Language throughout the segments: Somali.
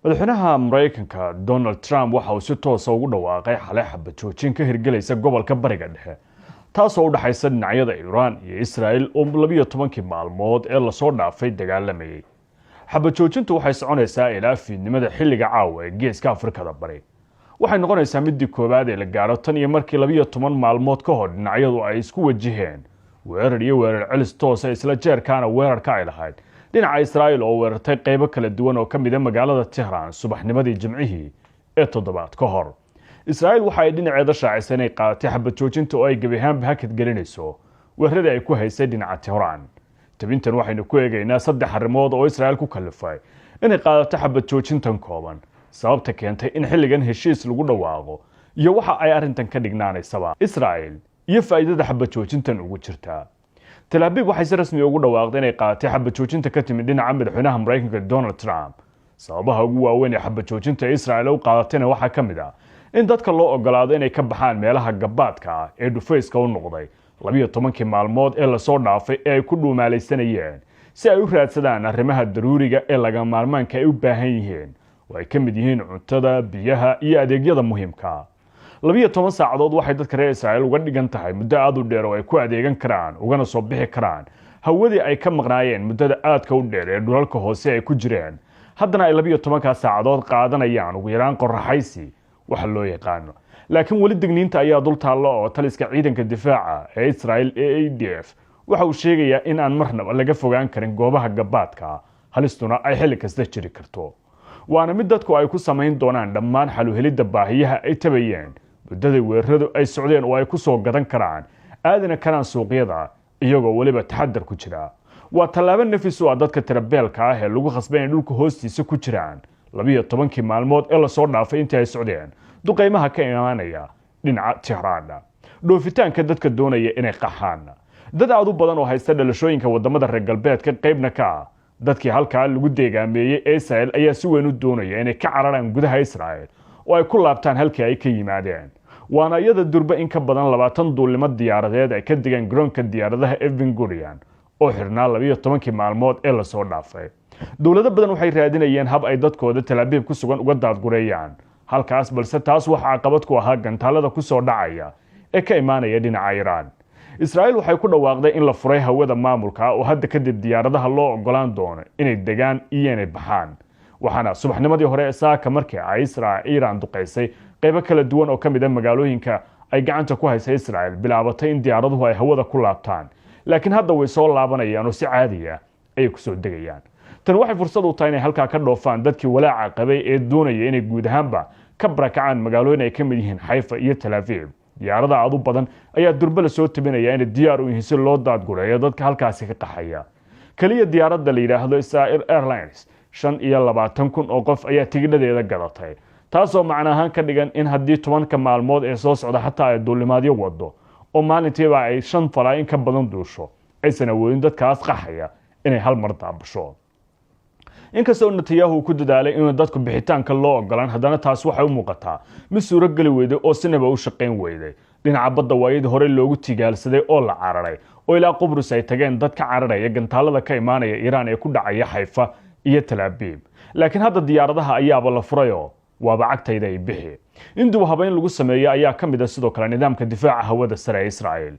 Madaxweynaha Maraykanka Donald Trump waxa uu si toosa ugu dhawaaqay xalay xabad joojin ka hirgelaysa gobolka Bariga Dhexe, taasoo u dhexaysa dhinacyada Iiraan iyo Israel oo 12-kii maalmood ee lasoo dhaafay dagaalamayay. Xabad joojintu waxay soconaysaa ilaa fiidnimada xilliga caawa ee Geeska Afrikada Bari. Waxay noqonaysaa midii koowaad ee la gaaro tan iyo markii 12 maalmood ka hor dhinacyadu ay isku wajaheen weerar iyo weerar celis toosa, isla jeerkaana weerarka ay lahayd dhinaca Israa'il oo weerartay qeybo kala duwan oo ka mid ah magaalada Tehraan subaxnimadii Jimcihii ee toddobaad ka hor. Israa'iil waxa ay dhinaceeda shaacisay inay qaadatay xabad joojinta oo ay gebi ahaanba hakad gelinayso weeraradii ay ku haysay dhinaca Tehraan. Tabintan waxaynu ku eegaynaa saddex arrimood oo Israa'iil ku kalifay inay qaadato xabad joojintan kooban, sababta keentay in xilligan heshiis lagu dhawaaqo, iyo waxa ay arrintan ka dhignaanaysaba Israa'il iyo faa'iidada xabad joojintan ugu jirtaa. Tel Aviv waxay si rasmi ugu dhawaaqday inay qaadatay xabad joojinta ka timid dhinaca madaxweynaha Maraykanka Donald Trump. Sababaha ugu waaweyn ee xabad joojinta Israel u qaadatayna waxaa ka mid ah in dadka loo ogolaado inay ka baxaan meelaha gabaadka ah ee dhufayska u noqday 12-kii maalmood ee lasoo dhaafay ee ay ku dhuumaalaysanayeen, si ay u raadsadaan arrimaha daruuriga ee laga maarmaanka ay u baahan yihiin, oo ay ka mid yihiin cuntada, biyaha iyo adeegyada muhiimka. 12 saacadood waxay dadka reer Israa'iil uga dhigan tahay muddo aada u dheer oo ay ku adeegan karaan ugana soo bixi karaan hawadii ay ka maqnaayeen muddada aadka u dheer ee dhulalka hoose ay ku jireen. Haddana ay 12-kaa saacadood qaadanayaan ugu yaraan qoraxaysi waxa loo yaqaano. Laakiin weli digniinta ayaa dul taalla, oo taliska ciidanka difaaca ee Israel ee IDF waxa uu sheegayaa in aan marnaba laga fogaan karin goobaha gabaadka, halistuna ay xilli kasta jiri karto. Waana mid dadku ay ku samayn doonaan dhammaan xaluhelidda baahiyaha ay tabayeen muddada weeraradu ay socdeen, oo ay ku soo gadan karaan, aadina karaan suuqyada iyagoo weliba taxadar ku jira. Waa tallaabo nafis u ah dadka tirabeelka ah ee lagu khasbay inay dhulka hoostiisa ku jiraan 12-kii maalmood ee lasoo dhaafay intii ay socdeen duqaymaha ka imaanaya dhinaca Tehraan. Dhoofitaanka dadka doonaya inay qaxaan. Dad aad u badan oo haysta dhalashooyinka wadamada reer galbeedka, qaybna ka ah dadkii halkaa lagu deegaameeyey ee Israel, ayaa si weyn u doonaya inay ka cararaan gudaha Israel oo ay ku laabtaan halkii ay ka yimaadeen. Waana iyada durba in ka badan 20 duulnimo diyaaradeed ay ka degaan garoonka diyaaradaha Ben Gurion oo xirnaa 12-kii maalmood ee lasoo dhaafay. Dowlado badan waxay raadinayeen hab ay dadkooda Tel Aviv ku sugan uga daadgureeyaan halkaas, balse taas waxaa caqabad ku ahaa gantaalada kusoo dhacaya ee ka imaanaya dhinaca Iiraan. Israa'iil waxay ku dhawaaqday in la furay hawada maamulka, oo hadda kadib diyaaradaha loo ogolaan doono inay degaan iyo inay baxaan. Waxaana subaxnimadii hore ee saaka, markii ay Iiraan duqaysay qaybo kala duwan oo ka mid ah magaalooyinka ay gacanta ku haysa Israel, bilaabatay in diyaaraduhu ay hawada ku laabtaan. Laakiin hadda way soo laabanayaan oo si caadi ah ayay kusoo degayaan. Tani waxay fursad u tahay inay halkaa ka dhoofaan dadkii walaaca qabay ee doonaya inay guud ahaanba ka barakacaan magaalooyin ay ka mid yihiin Xayfa iyo Tel Aviv. Diyaarada aad u badan ayaa durba la soo tabinaya inay diyaar u yihiin si loo daadgureeyo dadka halkaasi ka qaxaya. Keliya diyaaradda la yidhaahdo Israel Airlines 25,000 oo qof ayaa tigidhadeeda gadatay, taasoo macno ahaan ka dhigan in haddii 10-ka maalmood ee soo socda xataa ay duulimaadyo wado oo maalintiiba ay shan falaa in ka badan duusho, aysan awoodin dadkaas qaxaya inay hal mar daabasho. Inkastoo Netanyahu ku dadaalay inuu dadku bixitaanka loo ogolaan, haddana taas waxay u muuqataa mid suuro geli weyday oo sinaba u shaqayn weyday. Dhinaca badda waayadii hore loogu tigaalsaday oo la cararay, oo ilaa Qubrus ay tageen dad ka cararaya gantaalada ka imaanaya Iiraan ee ku dhacaya Xayfa iyo Tel Aviv. Laakiin hadda diyaaradaha ayaaba la furayoo waaba cagtayda ay bixi. In dib habayn lagu sameeyo ayaa ka mid ah sidoo kale nidaamka difaaca hawada sare ee Israel.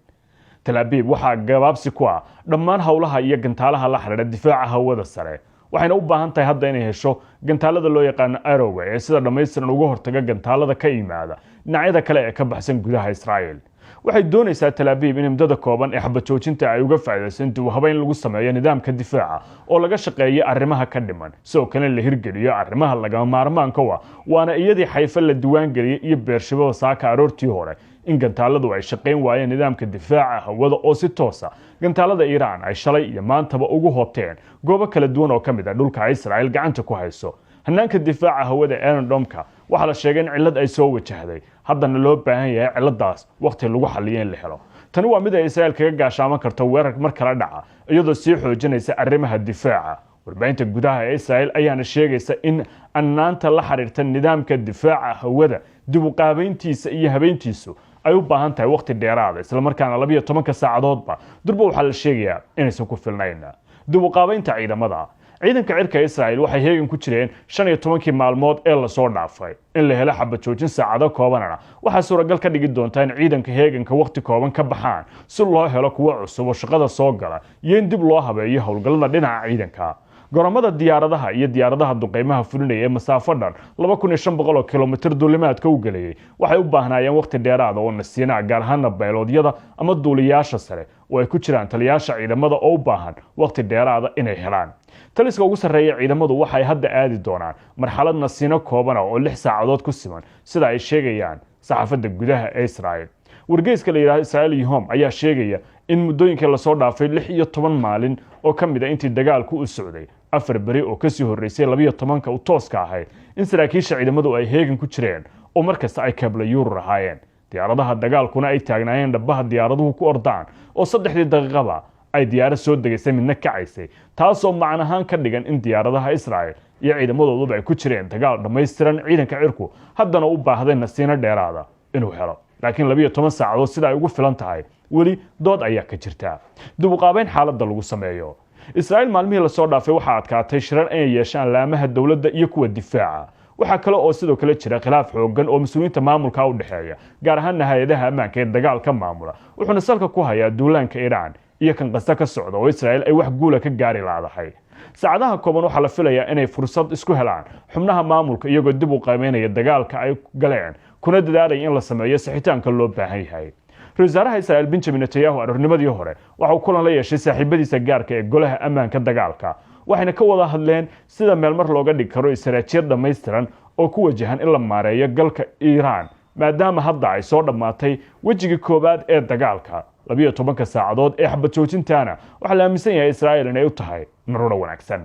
Tel Aviv waxaa gabaabsi ku ah dhammaan howlaha iyo gantaalaha la xidhiidha difaaca hawada sare, waxayna u baahan tahay hadda inay hesho gantaalada loo yaqaano Arrowga ee sida dhammaystiran uga hortaga gantaalada ka yimaada dhinacyada kale ee ka baxsan gudaha Israel. Waxay doonaysaa Tel Aviv in muddada kooban ee xabad joojinta ay uga faa'iidayso in dib u habayn lagu sameeyo nidaamka difaaca oo laga shaqeeyo arrimaha ka dhiman, sidoo kale la hirgeliyo arrimaha lagama maarmaanka u ah. Waana iyadii Xayfa la diiwaangeliyey iyo Beershabo saaka aroortii hore in gantaaladu ay shaqayn waayeen nidaamka difaaca hawada, oo si toosa gantaalada Iiraan ay shalay iyo maantaba ugu hoobteen goobo kala duwan oo ka mid ah dhulka Israel gacanta ku hayso. Hanaanka difaaca hawada Iron Domeka waxaa la sheegay in cillad ay soo wajahday, haddana loo baahan yahay cilladaas waqti lagu xaliyo in la helo. Tani waa mid ay Israel kaga gaashaaman karto weerar mar kala dhaca, iyadoo sii xoojinaysa arrimaha difaaca. Warbaahinta gudaha ee Israel ayaana sheegaysa in annaanta la xiriirta nidaamka difaaca hawada dib u qaabayntiisa iyo habeyntiisu ay u baahan tahay waqti dheeraada, islamarkaana 12-ka saacadoodba durba waxaa la sheegayaa inaysan ku filnayn. Dib u qaabaynta ciidamada. Ciidanka cirka Israel waxay heegan ku jireen 15-kii maalmood ee lasoo dhaafay. In la helo xabad joojin saacado koobanana waxaa suuragal ka dhigi doontaa in ciidanka heeganka wakhti kooban ka baxaan si loo helo kuwo cusub oo shaqada soo gala, iyo in dib loo habeeyo howlgallada dhinaca ciidanka. Garoomada diyaaradaha iyo diyaaradaha duqeymaha fulinaya ee masaafo dhan 2500 oo kilomitir duulimaadka u gelayay waxay u baahnaayeen wakhti dheeraada oo nasiinaa, gaar ahaana bayloodyada ama duuliyaasha sare oo ay ku jiraan taliyaasha ciidamada oo u baahan wakhti dheeraada inay helaan. Taliska ugu sarreeya ciidamadu waxay hadda aadi doonaan marxalad nasiino koobana oo 6 saacadood ku siman, sida ay sheegayaan saxaafadda gudaha ee Israel. Wargeyska la yidhahdo Israel Hayom ayaa sheegaya in muddooyinkii lasoo dhaafay 16 maalin oo ka mid a intii dagaalku u socday, 4 beri oo kasii horreysay 12-ka u tooska ahayd, in saraakiisha ciidamadu ay heegan ku jireen oo markasta ay kabla yuurur ahaayeen, diyaaradaha dagaalkuna ay taagnaayeen dhabbaha diyaaraduhu ku ordaan, oo 3dii daqiiqaba ay diyaarad soo degaysay midna kacaysay, taasoo macnahaan ka dhigan in diyaaradaha Israel iyo ciidamadooduba ay ku jireen dagaal dhammaystiran. Ciidanka cirku haddana u baahday nasiino dheeraada inuu helo, laakiin 12 saacadood sida ay ugu filan tahay weli dood ayaa ka jirta. Dib u qaabeyn xaaladda lagu sameeyo Israa'iil maalmihii lasoo dhaafay waxaa adkaatay shirar inay yeeshaan laamaha dowladda iyo kuwa difaaca. Waxaa kale oo sidoo kale jira khilaaf xoogan oo mas-uuliyiinta maamulka u dhexeeya, gaar ahaana hay-adaha ammaanka ee dagaalka maamula, wuxuuna salka ku hayaa duulaanka Iiraan iyo kan Qasa ka socda oo Israa'iil ay wax guula ka gaari laadahay. Saacadaha kooban waxaa la filayaa inay fursad isku helaan xubnaha maamulka, iyagoo dib u qiimeynaya dagaalka ay galeen kuna dadaalaya in la sameeyo sixitaanka loo baahan yahay. Ra-isul wasaaraha Israa'iil Benjamin Netanyahu aroornimadii hore waxa uu kulan la yeeshay saaxiibadiisa gaarka ee golaha ammaanka dagaalka, waxayna ka wada hadleen sida meelmar looga dhigi karo istaraatiijiyad dhammaystiran oo ku wajahan in la maareeyo galka Iiraan, maadaama hadda ay soo dhammaatay wejigii koowaad ee dagaalka. 12-ka saacadood ee xabad joojintaana waxaa la aaminsan yahay Israa'iil inay u tahay naruuro wanaagsan.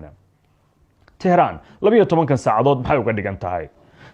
Tehraan 12-kan saacadood maxay uga dhigan tahay?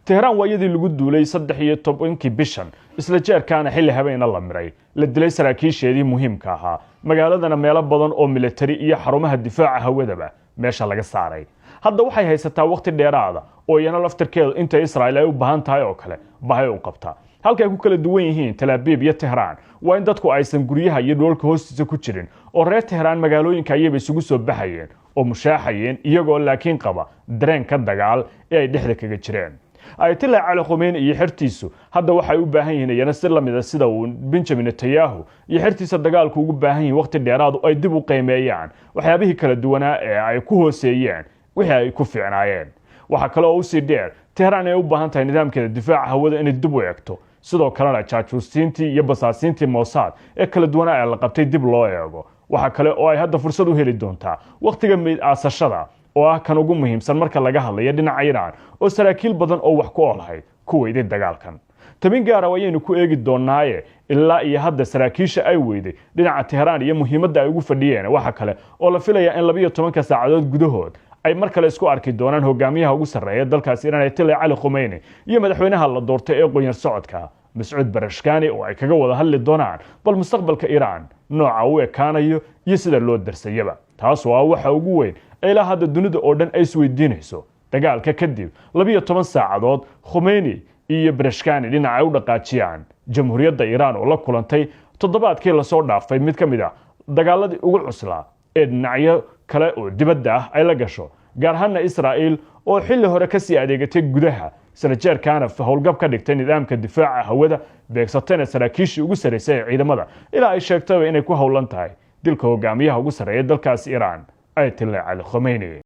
Tehraan waa iyadii lagu duulay 13-kii bishan, isla jeerkaana xilli habeena la miray, la dilay saraakiisheedii muhiimka ahaa, magaaladana meelo badan oo militari iyo xarumaha difaaca hawadaba meesha laga saaray. Hadda waxay haysataa waqti dheeraada oo iyana laftirkeedu inta Israa'iil ay u baahan tahay oo kale bahay u qabtaa. Halka ay ku kala duwan yihiin Talaabiib iyo Tehraan waa in dadku aysan guryaha iyo dhoolka hoostiisa ku jirin, oo reer Tehraan magaalooyinka ayayba isugu soo baxayeen oo mushaaxayeen, iyagoo laakiin qaba dareenka dagaal ee ay dhexda kaga jireen. Ayatollah Cali Khomeini iyo xertiisu hadda waxay u baahan yihiin iyana si lamida sida uu Benjamin Netanyahu iyo xertiisa dagaalku ugu baahan yihiin waqti dheeraad ay dib u qiimeeyaan waxyaabihii kala duwanaa ee ay ku hooseeyeen, wixii ay ku fiicnaayeen. Waxaa kale oo usii dheer Tehraan ay u baahan tahay nidaamkeeda difaaca hawada inay dib u eegto, sidoo kalena jaajuusiintii iyo basaasiintii Mossad ee kala duwanaa ee la qabtay dib loo eego. Waxaa kale oo ay hadda fursad u heli doontaa wakhtiga meyd aasashada oo ah kan ugu muhiimsan marka laga hadlayo dhinaca Iiraan, oo saraakiil badan oo wax ku oolahayd ku weyday dagaalkan. Tabin gaara ayaynu ku eegi doonaaye ilaa iyo hadda saraakiisha ay weyday dhinaca Tehraan iyo muhiimadda ay ugu fadhiyeen. Waxa kale oo la filayaa in 12-ka saacadood gudahood ay mar kale isku arki doonaan hogaamiyaha ugu sarreeya dalkaasi Iiraan, Ayatollah Cali Khomeini, iyo madaxweynaha la doortay ee qoyar socodka Mascuud Barashkani, oo ay kaga wada hadli doonaan bal mustaqbalka Iiraan nooca u ekaanayo iyo sida loo darsayaba, taas oo ah waxa ugu weyn ilaa hadda dunida oo dhan ay isweydiinayso. Dagaalka kadib 12 saacadood Khomeini iyo Barashkani dhinaca ay u dhaqaajiyaan Jamhuuriyadda Iiraan oo la kulantay toddobaadkii lasoo dhaafay mid ka mid ah dagaaladii ugu cuslaa ee dhinacyo kale oo dibadda ah ay la gasho, gaar ahaana Israa'iil oo xilli hore kasii adeegatay gudaha, isla jeerkaana howlgab ka dhigtay nidaamka difaaca hawada, beegsatayna saraakiishii ugu sarreysay ee ciidamada, ilaa ay sheegtaba inay ku howlan tahay dilka hogaamiyaha ugu sarreeya dalkaasi Iiraan, Ayatollah Cali Khomeini.